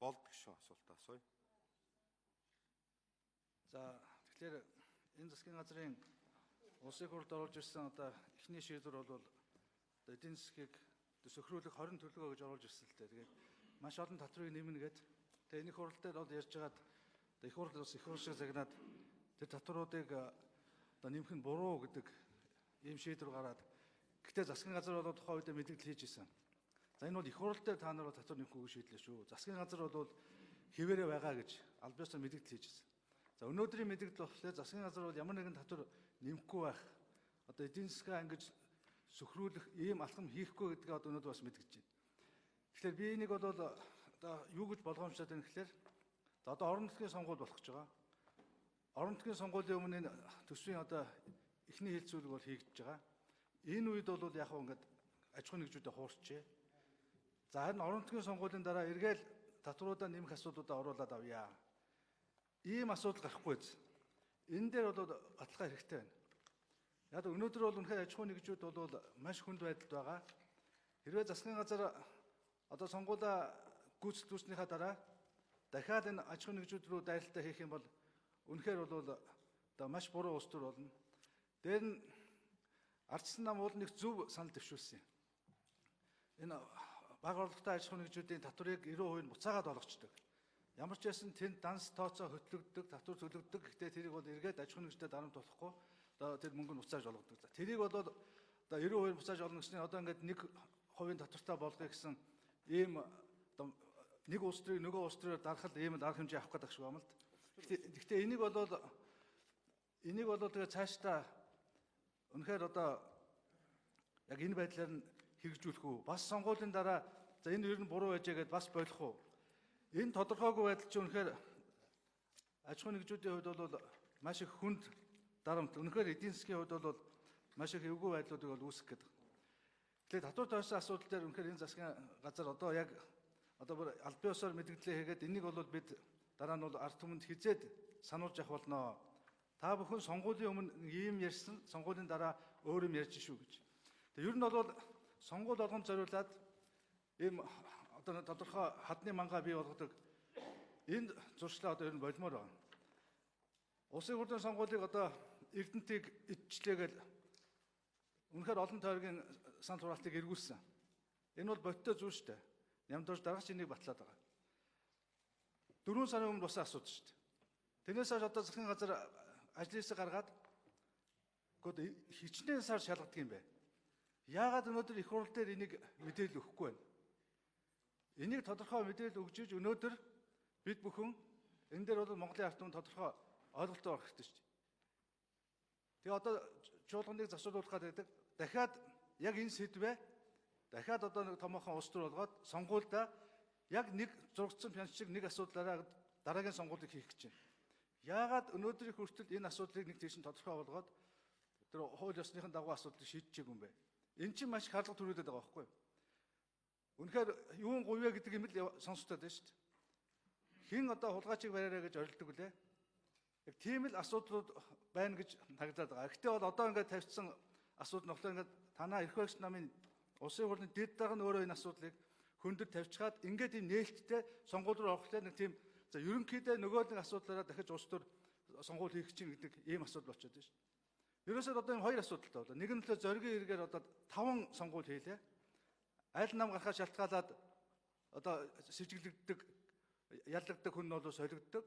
Болд гишүүн асуултаа асууя. За, тэгэхээр энэ засгийн газрын улсын хурлд оруулж ирсэн одоо эхний шийдвэр бол одоо эдийн засгийг сөхрүүлэх 20 төлөвөө гэж оруулж ирсэн л дээ. Тэгээд маш олон татврыг нэмнэ гээд тэгээд энэ хурал дээр бол ярьж байгаад их хурл бас их хурл шиг загнаад тэр татвруудыг одоо нэмэх нь буруу гэдэг ийм шийдвэр гараад, гэхдээ засгийн газар бол тухайн үед мэдээлэл хийж исэн. За, энэ бол их хурал дээр та нар бол татвар нэмэхгүй шийдлээ шүү. Засгийн газар бол хэвээрээ байгаа гэж аль биесээр мэдээлэл хийж исэн. За, өнөөдрийн мэдээлэл болохоор засгийн газар бол ямар нэгэн татвар нэмэхгүй байх, одоо эдийн засгаа ингэж сөхрүүлэх ийм алхам хийхгүй гэдгээ одоо өнөөдөр бас мэдгэж байна. Тэгэхээр би энийг бол одоо юу гэж болгоомжлоод байна гэхээр, за, одоо орон нутгийн сонгуул болох гэж байгаа. Орон нутгийн сонгуулийн өмнө энэ төсвийн одоо эхний хэлцүүлэг бол хийгдэж байгаа. Энэ үед бол яг хөө ингээд аж ахуйн нэгжүүдэд хуурчээ. За, харин орон нутгийн сонгуулийн дараа эргээл татваруудаа нэмэх асуудлуудаа оруулаад авъя. Ийм асуудал гарахгүй биз. Энэ дээр бол баталгаа хэрэгтэй байна. Яг өнөөдөр бол үнэхээр аж ахуйн нэгжүүд бол маш хүнд байдалд байгаа. Хэрвээ засгийн газар одоо сонгуулаа гүйцэтгүүлснийхаа дараа дахиад энэ аж ахуйн нэгжүүд рүү дайралтаа хийх юм бол үнэхээр бол одоо маш буруу улс төр болно. Дээр нь ардчилсан нам бол нэг зөв санал дэвшүүлсэн юм. Энэ бага орлоготой аж ахуйн нэгжүүдийн татварыг 90% нь буцаагаад олгочдөг. Ямар ч байсан тэнд данс тооцоо хөтлөгддөг, татвар төлөгддөг. Гэхдээ тэрийг бол эргээд аж ахуйн нэгжтэд дарамт болохгүй одоо тэр мөнгө нь буцааж олгодог. За, тэрийг бол одоо 90% буцааж олно гэсний одоо ингээд 1% татвартай болгоё гэсэн ийм одоо нэг улс төрийг нөгөө улс төрөөр дарахал ийм л арга хэмжээ авах гэдэг шиг байна л да. Гэхдээ энийг бол тэгээ цаашдаа үнэхээр одоо яг энэ байдлаар нь хэрэгжүүлэх үү? Бас сонгуулийн дараа за энэ ер нь буруу байжээ гэдээ бас болох уу? Энэ тодорхойгүй байдал чинь үнэхээр аж ахуйн нэгжүүдийн хувьд бол маш их хүнд дарамт. Үнэхээр эдийн засгийн хувьд бол маш их эвгүй байдлуудыг бол үүсгэх гэдэг. Тэгэхээр татвар тойрсон асуудал дээр үнэхээр энэ засгийн газар одоо яг одоо бүр аль биесээр мэдгэлээ хийгээд энийг бол бид дараа нь бол ард түмэнд хизээд сануулж явах болно. Та бүхэн сонгуулийн өмнө ийм ярьсан, сонгуулийн дараа өөр юм ярьж шүү гэж. Тэгээ ер нь бол сонгуул болгонд зориулаад ийм одоо тодорхой хадны мангаа бий болгодог энэ зуршлаа одоо ер нь болмоор байна. Улсын хурлын сонгуулийг одоо Эрдэнтийг идчихлээгээл үнэхээр олон тойргийн санал хураалтыг эргүүлсэн. Энэ бол бодиттой зүйл шүү дээ. Нямдууж дараач энийг батлаад байгаа. 4 сарын өмнө болсон асуудал шүү дээ. Тэрнээс хойш одоо засгийн газар ажил хэсэг гаргаад гэхдээ хичнээн сар шалгадаг юм бэ? Яагаад өнөөдөр их хурл дээр энийг мэдээлэл өгөхгүй байна? Энийг тодорхой мэдээлэл өгж иж өнөөдөр бид бүхэн энэ дээр бол Монголын ард түмэн тодорхой ойлголттой байх хэрэгтэй шүү дээ. Тэгээ одоо чуулганыг засуулах гэдэг дахиад яг энэ сэдвээ дахиад одоо нэг томоохон улс төр болгоод сонгуульда яг нэг зурагдсан пянч шиг нэг асуудлаараа дараагийн сонгуулийг хийх гэж байна. Яагаад өнөөдрийн хүртэл энэ асуудлыг нэг тийш нь тодорхой болгоод тэр хууль ёсныхын дагуу асуудлыг шийдчихээгүй юм бэ? Энэ чинь маш их харлага төрүүлээд байгаа байхгүй юу? Үнэхээр юун гуйвэ гэдэг юм л сонсогдоод байна шүү дээ. Хэн одоо хулгайчийг бариараа гэж орилдог үлээ? Яг тийм л асуудлууд байна гэж харагдаад байгаа. Гэхдээ бол одоо ингээд тавьчихсан асуудал нь болохоор ингээд танаа эрх баригч намын улсын хурлын дэд дарга нь өөрөө энэ асуудлыг хөндөр тавьчихад ингээд ийм нээлттэй сонгуул руу орохлоор нэг тийм за ерөнхийдөө нөгөө нэг асуудлаараа дахиж улс төр сонгуул хийх чинь гэдэг ийм асуудал болчиход байна шүү дээ. Ерөөсөө одоо энэ хоёр асуудалтай болоо. Нэг нь л зоригийн эргээр одоо 5 сонгуул хийлээ. Аль нам гарахаа шалтгаалаад одоо сэжиглэгддэг, яллагддаг хүн нь бол солигддог.